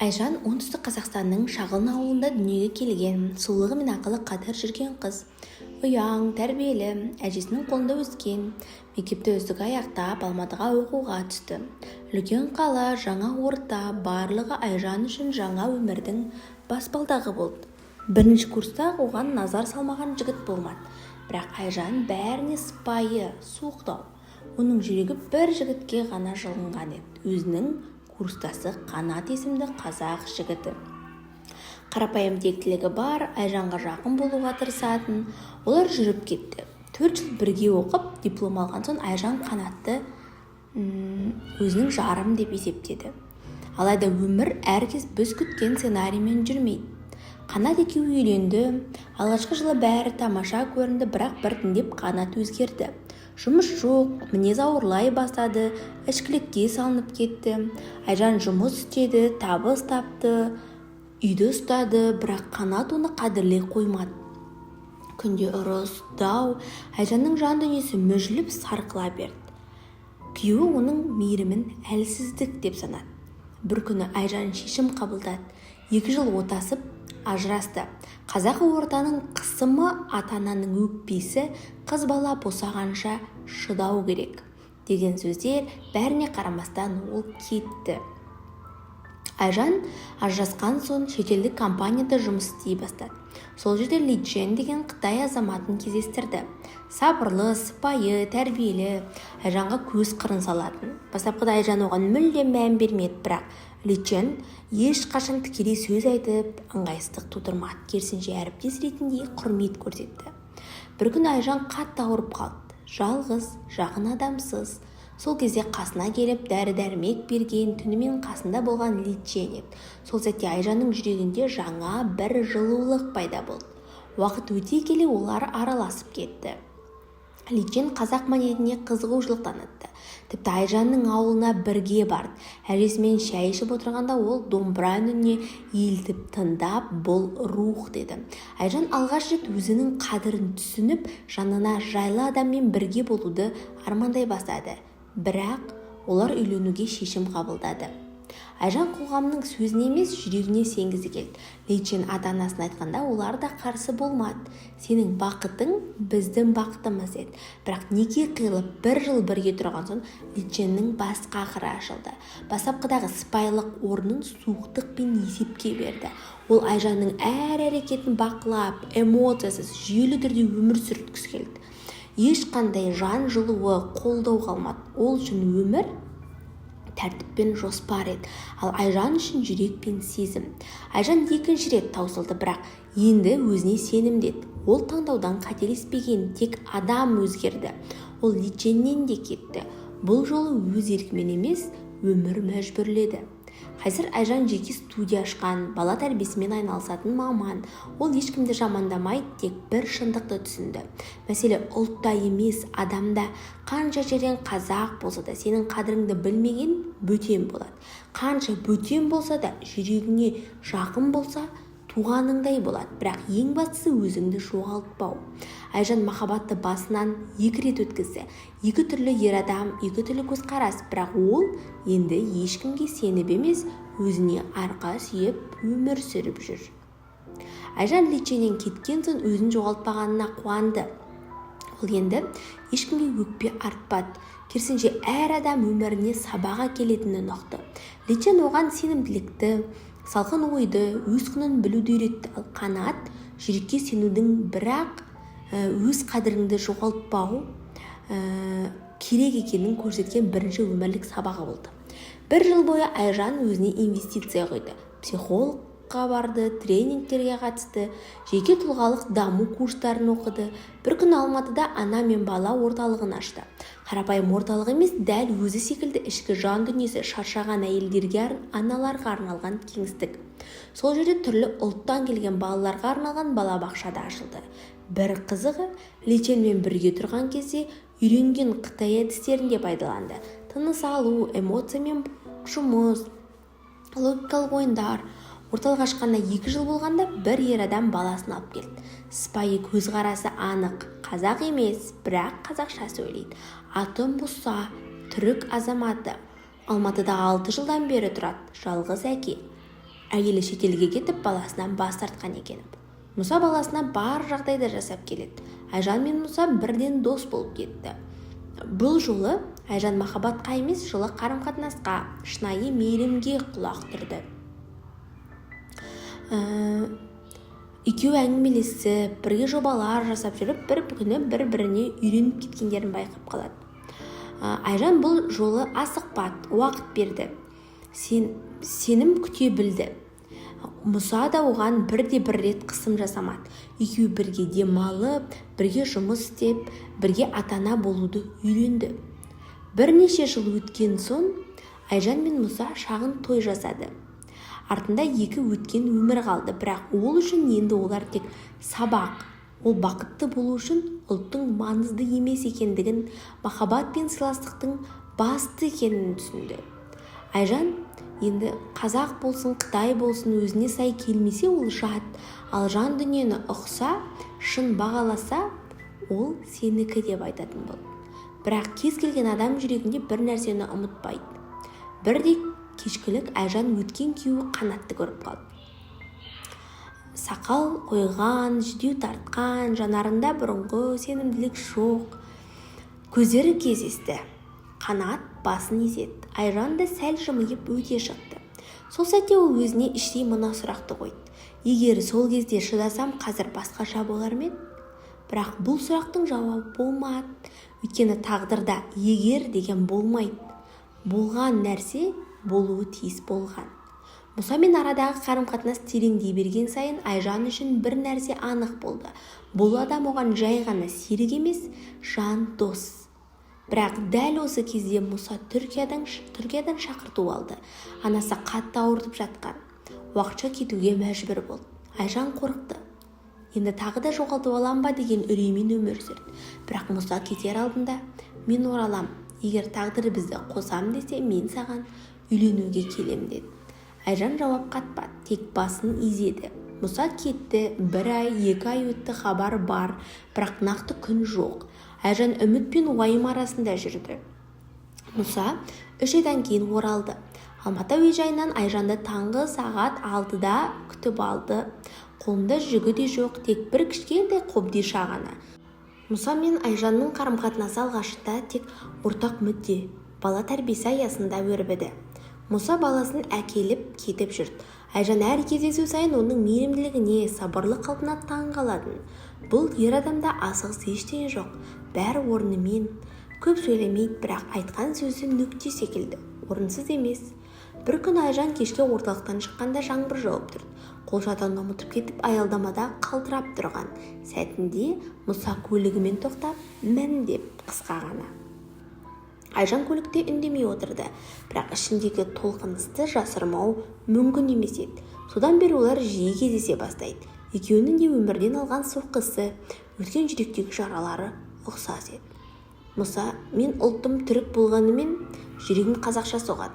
Айжан Оңтүстік Қазақстанның шағын ауылында дүниеге келген, сұлулығы мен ақылы қатар жүрген қыз. Ұяң, тәрбиелі, әжесінің қолында өскен. Мектепті үздік аяқтап, Алматыға оқуға түсті. Үлкен қала, жаңа орта, барлығы Айжан үшін жаңа өмірдің баспалдағы болды. Бірінші курста-ақ оған назар салмаған жігіт болмады. Бірақ Айжан бәріне сыпайы, суықтау. Оның жүрегі бір жігітке ғана жылынған еді. Өзінің курстасы Қанат есімді қазақ жігіті. Қарапайым тектілігі бар, Айжанға жақын болуға тырысатын. Олар жүріп кетті. 4 жыл бірге оқып, диплом алған соң Айжан Қанатты өзінің жарым деп есептеді. Алайда өмір әркез біз күткен сценариймен жүрмейді. Қанат екеуі үйленді. Алғашқы жылы бәрі тамаша көрінді, бірақ біртіндеп Қанат өзгерді. Жұмыс жоқ, мінезі ауырлай бастады, ішкілікке салынып кетті. Айжан жұмыс істеді, табыс тапты, үйді ұстады, бірақ Қанат оны қадірлей қоймады. Күнде ұрыс, дау, Айжанның жан дүниесі мүжіліп, сарқыла берді. Күйеуі оның мейірімін әлсіздік деп санады. Бір күні Айжан шешім қабылдады. 2 жыл отасып, ажырасты. Қазақы ортаның қысымы, ата-ананың өкпесі, қыз бала босағанша шыдау керек деген сөздер, бәріне қарамастан ол кетті. Айжан ажырасқан соң шетелдік компанияда жұмыс істей бастады. Сол жерде Ли Чен деген қытай азаматын кездестірді. Сабырлы, сыпайы, тәрбиелі, Айжанға көз қырын салатын. Бастапқыда Айжан оған мүлде мән бермеді, бірақ Ли Чен ешқашан тікелей сөз айтып, ыңғайсыздық тудырмады. Керісінше, әріптес ретінде құрмет көрсетті. Бір күні Айжан қатты ауырып қалды. Жалғыз, жақын адамсыз. Сол кезде қасына келіп, дәрі-дәрмек берген, түнімен қасында болған Ли Чен еді. Сол сәтте Айжанның жүрегінде жаңа бір жылулық пайда болды. Уақыт өте келе олар араласып кетті. Ли Чен қазақ мәдениетіне қызығушылық танытты. Тіпті Айжанның ауылына бірге барды. Әжесімен шай ішіп отырғанда ол домбыра үніне елтіп тыңдап, «Бұл рух» деді. Айжан алғаш рет өзінің қадірін түсініп, жанына жайлы адаммен бірге болуды армандай бастады. Бірақ олар үйленуге шешім қабылдады. Айжан қоғамның сөзіне емес, жүрегіне сенгісі келді. Ли Чен ата-анасына айтқанда, олар да қарсы болмады. «Сенің бақытың – біздің бақытымыз», – деді. Бірақ неке қиылып, бір жыл бірге тұрған соң Ли Ченнің басқа қыры ашылды. Бастапқыдағы сыпайылық орнын суықтық пен есепке берді. Ол Айжанның әр әрекетін бақылап, эмоциясыз, жүйелі түрде өмір сүрткісі келді. Ешқандай жан жылуы, қолдау қалмады. Ол үшін өмір тәртіп пен жоспар еді, ал Айжан үшін жүрек пен сезім. Айжан екінші рет таусылды, бірақ енді өзіне сенімді еді. Ол таңдаудан қателеспеген, тек адам өзгерді. Ол Ли Ченнен де кетті. Бұл жолы өз еркімен емес, өмір мәжбүрледі. Қазір Айжан жеке студия ашқан, бала тәрбиесімен айналысатын маман. Ол ешкімді жамандамайды, тек бір шындықты түсінді: мәселе ұлтта емес, адамда. Қанша жерден қазақ болса да, сенің қадіріңді білмеген бөтен болады. Қанша бөтен болса да, жүрегіңе жақын болса, туғаныңдай болады. Бірақ ең бастысы – өзіңді жоғалтпау. Айжан махаббатты басынан екі рет өткізді. Екі түрлі ер адам, екі түрлі көзқарас. Бірақ ол енді ешкімге сеніп емес, өзіне арқа сүйеп өмір сүріп жүр. Айжан Ли Ченнен кеткен соң өзін жоғалтпағанына қуанды. Ол енді ешкімге өкпе артпады. Керісінше, әр адам өміріне сабақ әкелетінін ұқты. Ли Чен оған сенімділікті, салқын ойды, өз құнын білуді үйретті. Ал Қанат жүрекке сенудің, бірақ өз қадіріңді жоғалтпау керек екенін көрсеткен бірінші өмірлік сабағы болды. Бір жыл бойы Айжан өзіне инвестиция құйды. Психологқа барды, тренингтерге қатысты, жеке тұлғалық даму курстарын оқыды. Бір күні Алматыда «Ана мен бала» орталығын ашты. Қарапайым орталық емес, дәл өзі секілді ішкі жан дүниесі шаршаған әйелдерге, аналарға арналған кеңістік. Сол жерде түрлі ұлттан келген балаларға арналған балабақша да ашылды. Бір қызығы, Ли Ченмен бірге тұрған кезде үйренген қытай әдістерін де пайдаланды: тыныс алу, эмоциямен жұмыс, логикалық ойындар. Орталық ашқанына 2 жыл болғанда бір ер адам баласын алып келді. Сыпайы, көзқарасы анық, қазақ емес, бірақ қазақша сөйлейді. Аты Мұса, түрік азаматы. Алматыда 6 жылдан бері тұрады, жалғыз әке. Әйелі шетелге кетіп, баласынан бас тартқан екен. Мұса баласына бар жағдайды жасап келеді. Айжан мен Мұса бірден дос болып кетті. Бұл жолы Айжан махаббатқа емес, жылы қарым-қатынасқа, шынайы мейірімге құлақ түрді. Екеуі әңгімелесіп, бірге жобалар жасап жүріп, бір күні бір-біріне үйреніп кеткендерін байқап қалады. Айжан бұл жолы асықпады, уақыт берді. Сенім күте білді. Мұса да оған бірде-бір рет қысым жасамады. Екеуі бірге демалып, бірге жұмыс істеп, бірге ата-ана болуды үйренді. Бірнеше жыл өткен соң Айжан мен Мұса шағын той жасады. Артында екі өткен өмір қалды, бірақ ол үшін енді олар тек сабақ. Ол бақытты болу үшін ұлттың маңызды емес екендігін, махаббат пен сыйластықтың басты екенін түсінді. Айжан енді қазақ болсын, қытай болсын, өзіне сай келмесе, ол жат, ал жан дүниені ұқса, шын бағаласа, ол сенікі деп айтатын болды. Бірақ кез келген адам жүрегінде бір нәрсені ұмытпайды. Бірде кешкілік Айжан өткен күйеуі Қанатты көріп қалды. Сақал қойған, жүдеу тартқан, жанарында бұрынғы сенімділік жоқ. Көздері кездесті. Қанат басын изеді. Айжан да сәл жымиып өте шықты. Сол сәтте ол өзіне іштей мына сұрақты қойды: егер сол кезде шыдасам, қазір басқаша болар ма еді? Бірақ бұл сұрақтың жауабы болмады. Өйткені тағдырда егер деген болмайды. Болған нәрсе болуы тиіс болған. Мұсамен арадағы қарым-қатынас тереңдей берген сайын Айжан үшін бір нәрсе анық болды. Бұл адам оған жай ғана серік емес, жан дос. Бірақ дәл осы кезде Мұса Түркиядан шақырту алды. Анасы қатты ауырып жатқан. Уақытша кетуге мәжбүр болды. Айжан қорықты. Енді тағы да жоғалтып алам ба деген үреймен өмір сүрді. Бірақ Мұса кетер алдында: «Мен оралам, егер тағдыр бізді қосам десе, мен саған үйленуге келем», – деді. Айжан жауап қатпады, тек басын изеді. Мұса кетті, 1 ай, 2 ай өтті, хабар бар, бірақ нақты күн жоқ. Айжан үміт пен уайым арасында жүрді. Мұса 3 айдан кейін оралды. Алматы әуежайынан Айжанды таңғы сағат 6-да күтіп алды. Қолында жүгі де жоқ, тек бір кішкентай қобдиша ғана. Мұса мен Айжанның қарым-қатынасы алғашында тек ортақ мүдде, бала тәрбиесі аясында өрбіді. Мұса баласын әкеліп кетіп жүрді. Айжан әр кездесу сайын оның мейірімділігіне, сабырлы қалпына таң қалатын. Бұл ер адамда асығыс ештеңе жоқ, бәрі орнымен. Көп сөйлемейді, бірақ айтқан сөзі нүкте секілді, орынсыз емес. Бір күні Айжан кешке орталықтан шыққанда жаңбыр жауып тұрды. Қолшатырын ұмытып кетіп, аялдамада қалтырап тұрған сәтінде Мұса көлігімен тоқтап, мін деп қысқа ғана. Айжан көлікте үндемей отырды, бірақ ішіндегі толқынысты жасырмау мүмкін емес еді. Содан бері олар жиі кездесе бастайды. Екеуінің де өмірден алған соққысы, өткен жүректегі жаралары ұқсас еді. Мұса: «Мен ұлтым түрік болғанымен, жүрегім қазақша соғады.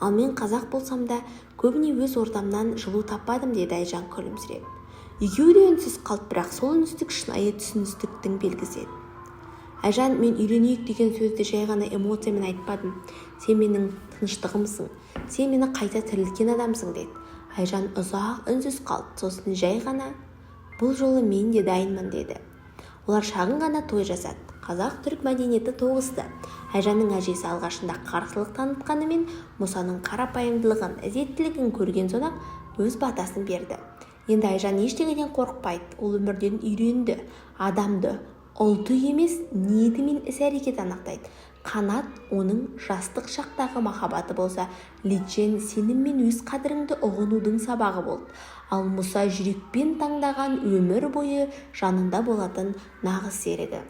Ал мен қазақ болсам да, көбіне өз ортамнан жылу таппадым», – деді Айжан күлімсіреп. Екеуі де үнсіз қалды, бірақ сол үнсіздік шынайы түсіністіктің белгісі еді. Айжан: «Мен үйленейік деген сөзді жай ғана эмоциямен айтпадым. Сен менің тыныштығымсың. Сен мені қайта тірілткен адамсың», – деді. Айжан ұзақ үнсіз қалды, сосын жай ғана: «Бұл жолы мен де дайынмын», – деді. Олар шағын ғана той жасады. Қазақ-түрік мәдениеті тоғысты. Айжанның әжесі алғашында қарсылық танытқанымен, Мұсаның қарапайымдылығын, ізеттілігін көрген соң-ақ өз батасын берді. Енді Айжан ештеңеден қорықпайды. Ол өмірден үйренді. Адамды ұлты емес, ниеті мен іс-әрекеті анықтайды. Қанат оның жастық шақтағы махаббаты болса, Личен сенім мен өз қадіріңді ұғынудың сабағы болды. Ал Мұса жүрекпен таңдаған, өмір бойы жанында болатын нағыз серігі.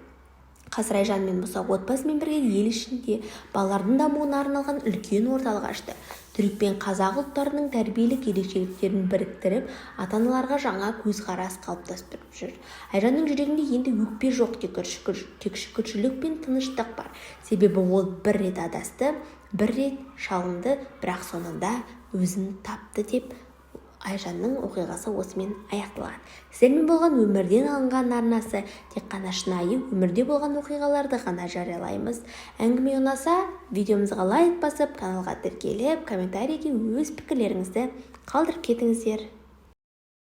Қазір Айжан мен Мұса отбасымен бірге ел ішінде балалардың дамуына арналған үлкен орталық ашты. Түрік пен қазақ ұлттарының тәрбиелік ерекшеліктерін біріктіріп, ата-аналарға жаңа көзқарас қалыптастырып жүр. Айжанның жүрегінде енді өкпе жоқ, тек шүкіршілік пен тыныштық бар. Себебі ол бір рет адасты, бір рет шалынды, бірақ соңында өзін тапты деп Айжанның оқиғасы осымен аяқталған. Сіздермен болған Өмірден алынған арнасы. Тек қана шынайы өмірде болған оқиғаларды ғана жариялаймыз. Әңгіме ұнаса, видеомызға лайк басып, каналға тіркеліп, комментарийге өз пікірлеріңізді Қалдырып кетіңіздер.